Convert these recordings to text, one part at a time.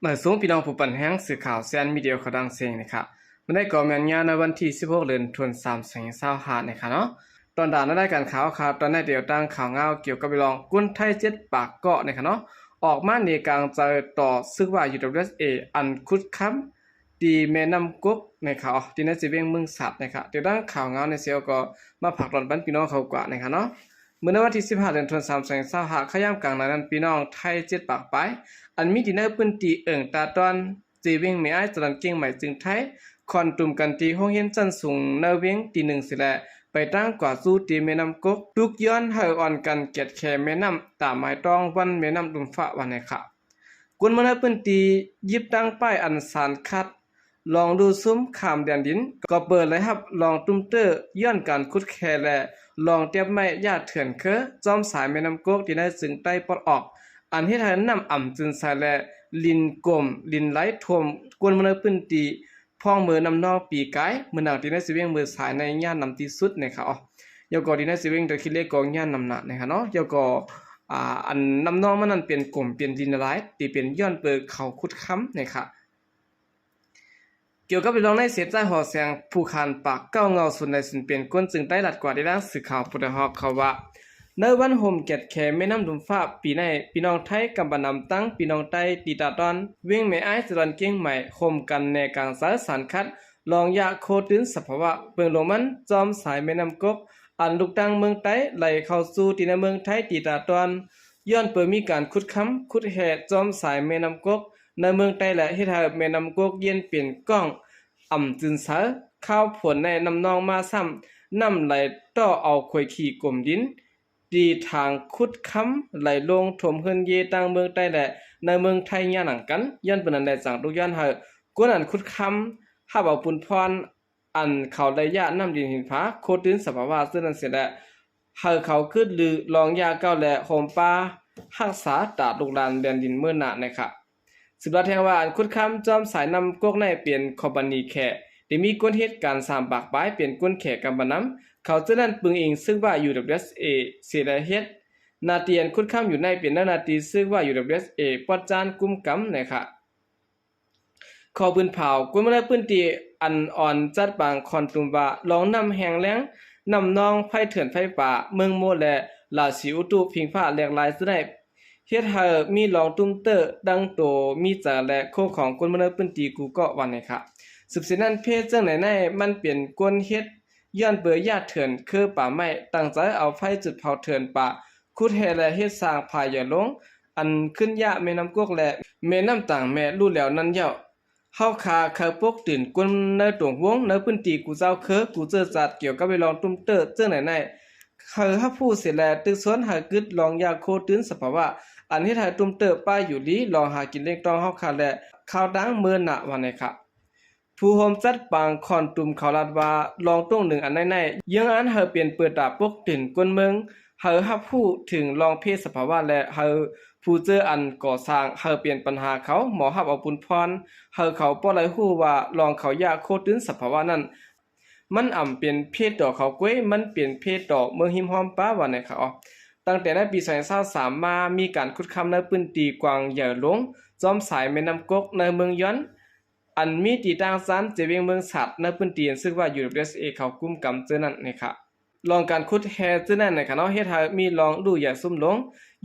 ມາສູງພີ່ນ້ອງຜູ້ປັນແຮງ ສື່ຂ່າວແຊນມີເດຍ ຂອງດັງເຊງນີ້ຄະ. ມື້ນີ້ກໍແມ່ນຍາມໃນວັນທີສິບຫົກ ເດືອນ ທັນວາ ສອງພັນຊາວຫ້ານີ້ຄະເນາະ. ຕອນດານໃນລາຍການຂ່າວຄະ ຕອນນີ້ດຽວຕັ້ງຂ່າວງາວກ່ຽວກັບເລື່ອງຄົນໄທເຈັດປາກເກາະນີ້ຄະເນາະ ອອກມາເນກາງໃຈຕໍ່ສຶກວ່າ UWSA ອັນຂຸດຄຳ ທີ່ແມ່ນ້ຳກົກນີ້ຄະ ທີ່ໃນເຊເວັງເມືອງສາດນີ້ຄະ. ດຽວຕັ້ງຂ່າວງາວໃນເຊວກໍມາຝາກຕອນປັນພີ່ນ້ອງເຂົາກວ່ານີ້ຄະເນາະ. ເມື່ອໃນວັນທີສິບຫ້າ ເດືອນ ທັນວາ ສອງພັນຊາວຫ້າ ຂະຍາມກາງໃນນັ້ນ ພີ່ນ້ອງໄທເຈັດປາກປາຍ ອັນມີທີ່ໃນພື້ນທີ່ເອີ່ງຕາຕອນ ເຊເວັງແມ່ອາຍ ຈະລອນກຽງໃໝ່ ຈຶ່ງໄທ ຄອນຕຸມກັນທີ່ໂຮງຮຽນຊັ້ນສູງໃນເວັງທີໜຶ່ງຊີ້ແຫຼະ ໄປຕັ້ງກວາດຊູ້ທີ່ແມ່ນ້ຳກົກ ຕຸກຍ້ອນໃຫ້ອ່ອນກັນກຽດແຂແມ່ນ້ຳ ຕາມໝາຍຕ້ອງວັນແມ່ນ້ຳລຸ່ມຟ້າວ່າແນ່ຄະ. ຄົນເມືອງໃນພື້ນທີ່ຢິບຕັ້ງປ້າຍອັນສານຄັດ ລອງດູຊຸມຂ້າມແດນດິນ ກໍເປີດລາຍຮັບລອງຕຸ້ມເຕີ້ ຍ້ອນການຂຸດແຄ ແລະ ລອງຕຽບໄມ້ຢ່າເຖື່ອນເຄີ ຈອມສາຍແມ່ນ້ຳກົກ ທີ່ໃນເຊີງໃຕ້ປອດອອກ ອັນເຮັດໃຫ້ນ້ຳອ່ຳຈືນໃສ ແລະ ລິນກົມ ລິນໄຫຼຖ້ວມຄົນເມືອງໃນພື້ນທີ່ ພ້ອງເມີນ້ຳນອງປີກາຍ ເມືອງທີ່ໃນເຊເວັງເມີສາຍໃນຍາມນຳທີ່ສຸດນີ້ຄະ. ແລ້ວກໍທີ່ໃນເຊເວັງດອຍຂີ້ເຫຼັກກໍຍາມນຳໜານີ້ຄະເນາະ. ແລ້ວກໍ ອ່າ ອັນນ້ຳນອງມັນນັ້ນເປັນກົມເປັນລິນຫຼາຍ ທີ່ເປັນຍ້ອນເປີເຂົາຂຸດຄຳນີ້ຄະ. ກ່ຽວກັບເລື່ອງໃນເສດໃຈຫໍແສງ ຜູ້ຂານປາກເກົ້າເງົາສູນໃດສູນເປັນຄົນ ຈຶ່ງໄດ້ລັດກວ່າທີ່ທາງສື່ຂ່າວຜູ້ໄດ້ຮອບເຂົາວ່າ ໃນວັນໂຮມກຽດແຂແມ່ນ້ຳລຸ່ມຟ້າປີໃໝ່ ພີ່ນ້ອງໄທກຳປະນຳ ທັງພີ່ນ້ອງໄທທີ່ຕາຕອນ ເວັງແມ່ອາຍ ຈະລອນກຽງໃໝ່ ໂຮມກັນແນກາງໃຈສານຄັດ ລອງຢາໂຄຕື່ນສະພາວະ ເບື້ອງລົງມັນຈອມສາຍແມ່ນ້ຳກົກ ອັນລຸກຕັ້ງເມືອງໃຕ້ ໄຫຼເຂົ້າສູ່ທີ່ໃນເມືອງໄທທີ່ຕາຕອນ ຍ້ອນເປີມີການຂຸດຄຳ ຂຸດແຮ່ຈອມສາຍແມ່ນ້ຳກົກ ໃນເມືອງໃຕ້ ແລະ ເຮັດໃຫ້ແມ່ນ້ຳກົກເຢັນເປັນກ້ອງ ອ່ຳຈືນໃສ. ຄາວຝົນໃນນ້ຳນອງມາຊ້ຳ ນ້ຳໄຫຼຕໍ່ເອົາຂວຍຂີ້ກົມດິນ ທີ່ທາງຂຸດຄຳ ໄຫຼລົງຖ້ວມເຮືອນເຢຕັ້ງເມືອງໃຕ້ ແລະ ໃນເມືອງໄທຍານຳກັນ. ຍ້ອນເປັນນັ້ນແຫຼະ ຈັ່ງຕຸກຍ້ອນໃຫ້ຄົນອັນຂຸດຄຳ ຮັບເອົາປຸນພອນ ອັນເຂົາໄດ້ຢານ້ຳດິນຫີນຜາ ໂຄຕື່ນສະພາວະເຊັ່ນນັ້ນເສຍ ແລະ ໃຫ້ເຂົາຄຶດລືລອງຢາເກົ່າ ແລະ ໂຮມປ່າຮັກສາຕາລູກຫຼານແດນດິນເມືອງໜ້າແນ່ຄະ. ສືບລາດແຈ້ງວ່າ ອັນຂຸດຄຳຈອມສາຍນ້ຳກົກໃນເປັນຄອມພານີແຂກ ທີ່ມີຄົນເຮັດການສາມປາກປາຍ ເປັນຄົນແຂກກຳປະນຳ ເຂົາເຈົ້ານັ້ນປຶງອີງຊຶກວ່າ UWSA ເສຍແລະເຮັດ. ໜ້າທີ່ອັນຂຸດຄຳຢູ່ໃນເປັນເຈົ້າໜ້າທີ່ຊຶກວ່າ UWSA ປອດຈ້ານກຸມກຳແນ່ຄະ. ຂໍ້ພື້ນເຜົ່າ ຄົນເມືອງໃນພື້ນທີ່ອັນອອນຈັດປາງຄອນຕຸມວ່າ ລອງນ້ຳແຫ້ງແລ້ງ ນ້ຳນອງ ໄພເຖື່ອນໄຟປ່າ ເມືອງໂມ ແລະ ລາສີອຸຕຸພິງຟ້າແຫຼກຫຼາຍຈະໄດ້ ເຮັດໃຫ້ມີລອງຕຸ້ມເຕີ້ ດັ່ງໂຕມີໃຈ ແລະ ໂຄຂອງຄົນເມືອງໃນພື້ນທີ່ກູ່ເກາະວ່າແນ່ຄະ. ສືບເສຍນັ້ນ ເພດເຊິ່ງໃນໃນມັນເປັນກົນເຮັດ ຍ້ອນເປີຢາເຖື່ອນເຄືປ່າໄມ້ ຕັ້ງໃຈເອົາໄຟຈຸດເຜົາເຖື່ອນປ່າ ຂຸດແຮ່ ແລະ ເຮັດສ້າງພາຍໃຫຍ່ລົງ ອັນຂຶ້ນຢາແມ່ນ້ຳກົກ ແລະ ແມ່ນ້ຳຕ່າງແມ່ ຮູ້ແລ້ວນັ້ນແລ້ວ. ເຮົາຂ້າເຄີຍປົກເຕືອນຄົນໃນຕົງວົງ ໃນພື້ນທີ່ກູ່ເຈົ້າເຄີ ກູ່ເຈີ້ຈັດ ກ່ຽວກັບເລື່ອງລອງຕຸ້ມເຕີ້ເຊິ່ງໃນໃນ ເຄີຍຮັບຮູ້ເສຍແລະ ຕຶກຊວນໃຫ້ຄຶດລອງຢາໂຄຕື່ນສະພາວະ ອັນເຮັດໃຫ້ຕຸ້ມເຕີ້ປ້າຢູ່ລີ ລອງຫາກິນລ້ຽງຕ້ອງເຮົາຂ້າ ແລະ ຂ່າວດັງເມືອງໜ້າວ່າແນ່ຄະ. ຜູ້ໂຮມຈັດປາງຄອນຕຸມເຂົາລາດວ່າ ລອງຕົງໜຶ່ງອັນໃນໃນ ເຍື່ອງອັນໃຫ້ເປັນເປີຕາປົກເຕືອນຄົນເມືອງ ໃຫ້ຮັບຮູ້ເຖິງລອງເພດສະພາວະ ແລະ ໃຫ້ຜູ້ເຈີ້ອັນກໍ່ສ້າງ ໃຫ້ເປັນບັນຫາເຂົາ ໝໍຮັບເອົາປຸນພອນ ໃຫ້ເຂົາບໍ່ໄດ້ຮູ້ວ່າ ລອງເຂົາຢາໂຄຕື່ນສະພາວະນັ້ນ ມັນອຳເປັນເພດຕໍ່ເຂົາກ້ວຍ ມັນເປັນເພດຕໍ່ເມືອງຮິມຮອມປາວ່າແນ່ຄະ. ຕັ້ງແຕ່ໃນປີສອງພັນຊາວສາມມາ ມີການຂຸດຄຳໃນພື້ນທີ່ກວ້າງໃຫຍ່ຫຼວງ ຈອມສາຍແມ່ນ້ຳກົກ ໃນເມືອງຢອນ ອັນມີທີ່ຕັ້ງຊານເຈວຽງເມືອງສາດ ໃນພື້ນທີ່ອັນຊຶກວ່າ UWSA ເຂົາກຸມກຳເທື່ອນັ້ນແນ່ຄະ. ລອງການຂຸດແຮ່ເທື່ອນັ້ນແນ່ຄະເນາະ ເຮັດໃຫ້ມີລອງຫຼູໃຫຍ່ຊຸມລົງ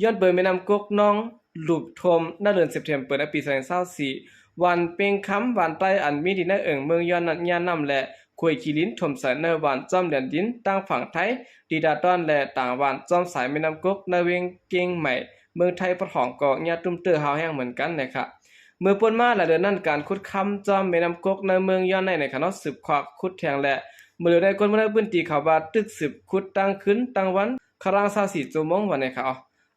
ຍ້ອນເປີແມ່ນ້ຳກົກນອງຫຼຸບຖ້ວມໃນເດືອນເຊັບເທັມເປີໃນປີສອງພັນຊາວສີ່ ຫວ່ານເປັງຄຳ ຫວ່ານໃຕ້ ອັນມີທີ່ໃນເອີ່ງເມືອງຢອນນັ້ນຍານ້ຳ ແລະ ຄວາຍຂີ້ລິນຖ້ວມໃສ່ໃນຫວ່ານຈອມແດນດິນ ຕາງຝັ່ງໄທ ທີ່ຕາຕອນ ແລະ ຕ່າງຫວ່ານຈອມສາຍແມ່ນ້ຳກົກ ໃນເວັງກຽງໃໝ່ ເມືອງໄທປະຖອງ ກໍຍາຕຸ້ມເຕີ້ຮ້າວແຮງເໝືອນກັນແນ່ຄະ. ເມື່ອປົນມາຫຼາຍເດືອນນັ້ນ ການຂຸດຄຳຈອມແມ່ນ້ຳກົກໃນເມືອງຢອນໃນ ໃນຂະເນາະ ສືບຄວາມຂຸດແທງ ແລະ ເມື່ອເດີໃນຄົນເມືອງໃນພື້ນທີ່ເຂົາວ່າ ຕຶກສືບຂຸດຕັ້ງຄືນຕັ້ງວັນ ຄະລາງຊາວສີ່ຊົ່ວໂມງວ່າແນ່ຄະ.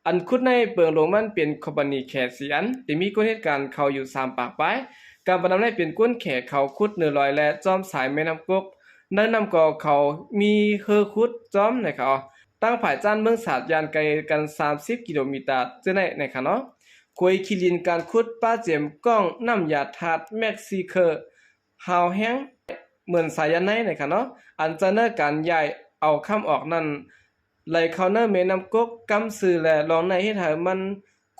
ອັນຂຸດໃນເບື້ອງລົງມັນເປັນຄອມພານີແຂກສີ່ອັນ ທີ່ມີຄົນເຮັດການເຂົາຢູ່ສາມປາກປາຍ ກຳປະນຳໃນເປັນກົ້ນແຂກເຂົາຂຸດເນີລອຍ ແລະ ຈອມສາຍແມ່ນ້ຳກົກ ໃນນ້ຳກໍເຂົາມີເຮືອຂຸດຈອມໃນເຂົາ ຕັ້ງຜາຍຈ້ານເມືອງສາດ ຢ່າງໄກກັນສາມສິບກິໂລມີຕາ ເທື່ອໃນໃນຂະເນາະ. ຄວາຍຂີ້ລິນ ການຂຸດປາເຈັມກ້ອງ ນ້ຳຢາທາດ ແມັກຊີເຄີ ຮາວແຮງ ເໝືອນສາຍຢາໄນໃນຂະເນາະ ອັນຈະເນີການຍ້າຍເອົາຄຳອອກນັ້ນ ໄຫຼເຂົ້າໃນແມ່ນ້ຳກົກ ກຳຊື່ ແລະ ລອງໃນເຮັດໃຫ້ມັນ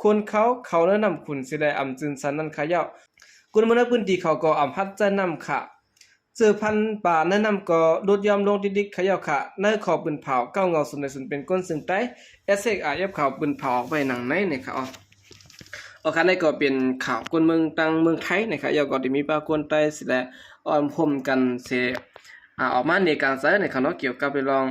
ຄົນເຂົາເຂົ້າໃນນ້ຳຂຸ່ນເສຍແລ້ວ ອຳຈືນຊັ້ນນັ້ນຂະເຈົ້າ. ຄົນເມືອງໃນພື້ນທີ່ເຂົາກໍອຳຮັດໃຊ້ນ້ຳຂະ ເຈີພັນປາໃນນ້ຳກໍຫຼຸດຢ່ອມລົງດິກໆຂະເຈົ້າຂະ. ໃນຂໍ້ປຶ້ນເຜົາ ເກົ້າເງົາສຸນໃນສຸນເປັນຄົນເຊິ່ງໄຕ້ ເອສເອັກອາເອັຟ ເຂົາປຶ້ນເຜົາອອກໄວ້ດັ່ງໃນນະຄະ. ອໍ ອໍ ຄັນນີ້ກໍເປັນຂ່າວຄົນເມືອງທາງເມືອງໄທນະຄະ. ແລ້ວກໍໄດ້ມີປາຄົນໄຕ້ເສຍແລ້ວ ອ້ອມໂຮມກັນເສຍ ອາ ອອກມາເນກາງໃຈນະຄະເນາະ ກ່ຽວກັບເລື່ອງ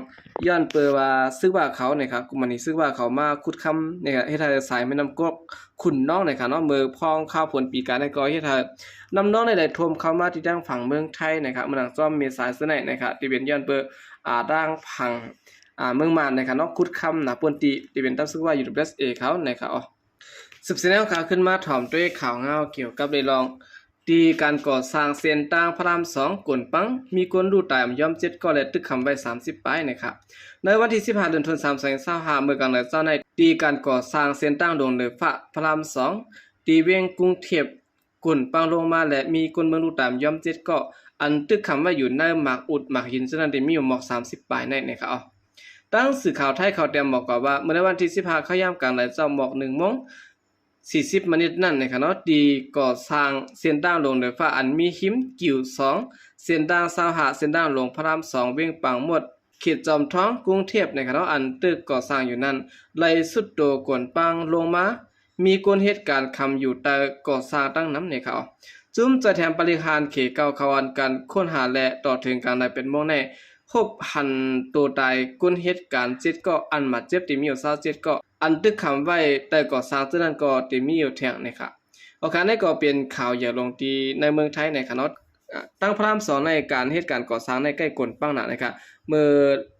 ຍ້ອນເປີວ່າຊຶກວ່າເຂົານະຄະ ກຸ່ມອັນນີ້ຊຶກວ່າເຂົາມາຂຸດຄຳນະຄະ ເຮັດໃຫ້ສາຍແມ່ນ້ຳກອກຂຸ່ນນອງນະຄະເນາະ ເມື່ອພອງຄາວຝົນປີກາຍນັ້ນກໍເຮັດໃຫ້ນ້ຳນອງໄດ້ໄຫຼຖ້ວມເຂົ້າມາທີ່ທາງຝັ່ງເມືອງໄທນະຄະ ເມື່ອນຳຊ່ອມເມສາເສຍໃນນະຄະ ທີ່ເປັນຍ້ອນເປີ ອາ ທາງຝັ່ງ ອາ ເມືອງມານນະຄະເນາະ ຂຸດຄຳນະ ພື້ນທີ່ທີ່ເປັນທັບຊຶກວ່າ UWSA ເຂົານະຄະ. ອໍ ສືບສຽນແນວຂ່າວຂຶ້ນມາຖອມດ້ວຍຂ່າວງາວກ່ຽວກັບເລື່ອງ ຕີກັນກໍ່ສ້າງເສັ້ນທາງພະລາມສອງກົນປັງ ມີຄົນຮູ້ຕາຍອາດຍອມເຈັດກໍ ແລະ ຕຶກຄຳໄວ້ສາມສິບປາຍນະຄະ. ໃນວັນທີສິບຫ້າ ເດືອນ ທັນວາ ສອງພັນຊາວຫ້າ ເມື່ອກາງເດືອນເຊົ້າໃນ ຕີກັນກໍ່ສ້າງເສັ້ນທາງຫຼວງເໜືອຟ້າພະລາມສອງ ຕີວຽງກຸງເທບ ກົນປັງລົງມາ ແລະ ມີຄົນເມືອງຮູ້ຕາຍອາດຍອມເຈັດກໍ ອັນຕຶກຄຳໄວ້ຢູ່ໃນໝາກອຸດໝາກຫີນ ເຊິ່ງນັ້ນໄດ້ມີຢູ່ໝອກສາມສິບປາຍໃນນະຄະ. ອໍ ທາງສື່ຂ່າວໄທເຂົາແຕ້ມບອກກ່ອນວ່າ ເມື່ອໃນວັນທີສິບຫ້າ ເຂົ້າຍາມກາງໃນເຊົ້າໝອກໜຶ່ງໂມງ ສີ່ສິບມານິດນັ້ນນະຄະເນາະ ທີ່ກໍ່ສ້າງເສັ້ນທາງຫຼວງເໜືອຟ້າ ອັນມີຮິມກິວສອງ ເສັ້ນທາງຊາວຫ້າ ເສັ້ນທາງຫຼວງພະລາມສອງ ວຽງປາງມົດ ເຂດຈອມທອງ ກຸງເທບນະຄະເນາະ ອັນຕຶກກໍ່ສ້າງຢູ່ນັ້ນ ໄດ້ຊຸດໂຕກົນປັງລົງມາ ມີຄົນເຮັດການຄຳຢູ່ໃຕ້ກໍ່ສ້າງຕັ້ງນຳນະຄະ. ຈຸ້ມຈອຍແຖມປະລິຫານເຂດເກົ່າ ເຂົາອັນການຄົ້ນຫາ ແລະ ຕໍ່ເຖິງກາງໃນແປດໂມງໃນ ພົບຫັນໂຕຕາຍຄົນເຮັດການເຈັດກໍ ອັນບາດເຈັບທີ່ມີຢູ່ຊາວເຈັດກໍ ອັນຕຶກຄຳໄວ້ໃຕ້ກໍ່ສ້າງເທື່ອນັ້ນກໍທີ່ມີຢູ່ແທ້ງນະຄະ. ໂອເຄ ອັນນີ້ກໍເປັນຂ່າວໃຫຍ່ລົງທີ່ໃນເມືອງໄທນະຄະເນາະ ອາ ທາງພະລາມສອງໃນການເຮັດການກໍ່ສ້າງໃນໃກ້ກົນປັງນະນະຄະ ເມື່ອ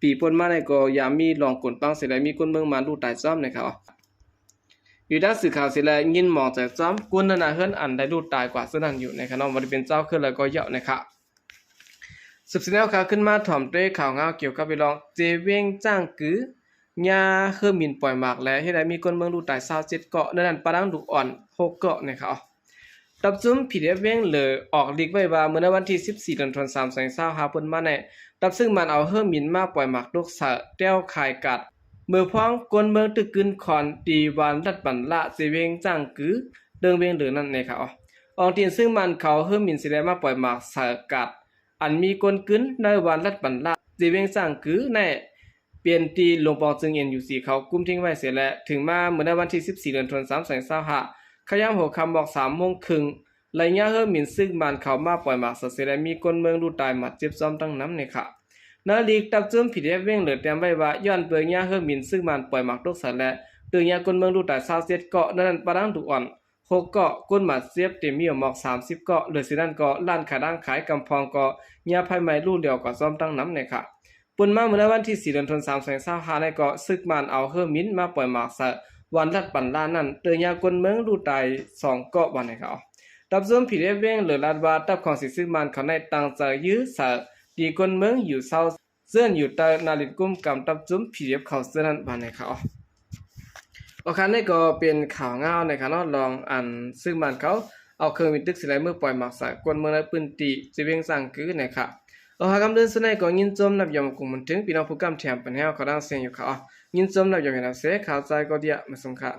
ປີປົນມາໃນກໍຍາມມີລອງກົນປັງເສຍແລ້ວ ມີຄົນເມືອງມານຮູ້ຕາຍຊ້ອມນະຄະ. ຢູ່ດ້ານສື່ຂ່າວເສຍແລ້ວ ຍິນມອງໃຈຊ້ອມ ຄົນໃນໜ້າເຮືອນອັນໄດ້ຮູ້ຕາຍກວ່າເຊິ່ງນັ້ນຢູ່ນະຄະເນາະ ບໍ່ໄດ້ເປັນເຈົ້າຄືນແລ້ວກໍເຍົາະນະຄະ. ສືບສຽນແນວຂ່າວຂຶ້ນມາຖອມດ້ວຍຂ່າວງາວກ່ຽວກັບເລື່ອງ ເຈວຽງຈ້າງກື ຍາເຮີມິນປ່ອຍໝາກ ແລະ ເຮັດໃຫ້ມີຄົນເມືອງຮູ້ຕາຍຊາວເຈັດເກາະ ໃນນັ້ນປະດັງລູກອ່ອນຫົກເກາະນະຄະ. ຕັບຈຸ້ມ ພີດີເອັຟ ວຽງເຫຼີ ອອກລິກໄວ້ວ່າ ເມື່ອໃນວັນທີສິບສີ່ ເດືອນ ທັນວາ ສອງພັນຊາວຫ້າ ເພິ່ນມາແນະ ຕັບຊຶກມານເອົາເຮີມິນມາປ່ອຍໝາກຕົກໃສ່ແຖວຄ້າຍກາດ ເມືອງພວງ ຄົນເມືອງຕຶກກຶນຄອນ ທີ່ວັດລັດບັນລະ ເຈວຽງຈ້າງກື ເຕີງວຽງເຫຼີນັ້ນເອງ. ອອກຕີນຊຶກມານເຂົາເຮີມິນຊິໄດ້ມາປ່ອຍໝາກໃສ່ກາດ ອັນມີຄົນກຶນໃນວັດລັດບັນລະ ເຈວຽງຈ້າງກືແນະ ເປັນທີ່ຫຼວງປອງຈຶງ ເອັນຢູຊີ ເຂົາກຸມຖິ້ງໄວ້ເສຍແລ້ວ ເຖິງມາເມື່ອໃນວັນທີສິບສີ່ ເດືອນ ທັນວາ ສອງພັນຊາວຫ້າ ຂະຫວ່າງຫົວຄ່ຳໝອກສາມໂມງເຄິ່ງ ໄລຍະເຮີມິນຊຶກມານເຂົາມາປ່ອຍໝາກໃສ່ເສຍແລ້ວ ມີຄົນເມືອງຮູ້ຕາຍບາດເຈັບຊ້ອມຕັ້ງນຳເອງ. ໃນລິກ ຕັບຈຸ້ມ ພີດີເອັຟ ວຽງເຫຼີແຕ້ມໄວ້ວ່າ ຍ້ອນເບີຍະເຮີມິນຊຶກມານປ່ອຍໝາກຕົກໃສ່ແລ້ວ ເຕີຍະຄົນເມືອງຮູ້ຕາຍຊາວເຈັດເກາະ ໃນນັ້ນປະດັງລູກອ່ອນ ຫົກເກາະ ຄົນບາດເຈັບເຕັມມີຢູ່ໝອກສາມສິບເກາະ ເຫຼືອເສຍນັ້ນກໍ ຮ້ານຂາຍດ້າງຂາຍກຳພອງກໍຍາໄຟໄໝ້ຮູ້ຫຼຽວກວ່າຊ້ອມຕັ້ງນຳເອງ. ປົນມາເມື່ອໃນວັນທີສີ່ ເດືອນ ທັນວາ ສອງພັນຊາວຫ້າ ໃນເກາະຊຶກມານເອົາເຮີມິນມາປ່ອຍໝາກໃສ່ວັດລັດບັນລະນັ້ນ ເຕີຍະຄົນເມືອງຮູ້ຕາຍສອງເກາະວ່າໃນເຂົາ. ຕັບຈຸ້ມ ພີດີເອັຟ ວຽງເຫຼີລາດວ່າ ຕັບຂອງສີຊຶກມານເຂົາໃນຕັ້ງໃຈຢື້ໃສ່ຕີຄົນເມືອງຢູ່ເຊົາ ເຊິ່ງຢູ່ໃຕ້ນາລິນກຸມກຳຕັບຈຸ້ມ ພີດີເອັຟ ເຂົາເຊິ່ງນັ້ນວ່າໃນເຂົາ. ໂອເຄ ນີ້ກໍເປັນຂ່າວງາວນະຄະເນາະ ລອງອັນຊຶກມານເຂົາເອົາເຄື່ອງບິນຕຶກສີໄລເມືອປ່ອຍໝາກໃສ່ຄົນເມືອງໃນພື້ນທີ່ເຈວຽງຈ້າງກືນະຄະ. ໂອເຄ ຄຳເຕືອນສຸດນີ້ກໍຍິນຊົມນັບຢອງກົງບຸນເຖິງພີ່ນ້ອງຜູ້ກຳແຖມປັນແຮວເຂົາດັ່ງເສຍງຢູ່ຄະ. ຍິນຊົມນັບຢອງເຫັນເອົາເສ ຂ່າວໃຈກໍເດຍມາສົ່ງຄະ.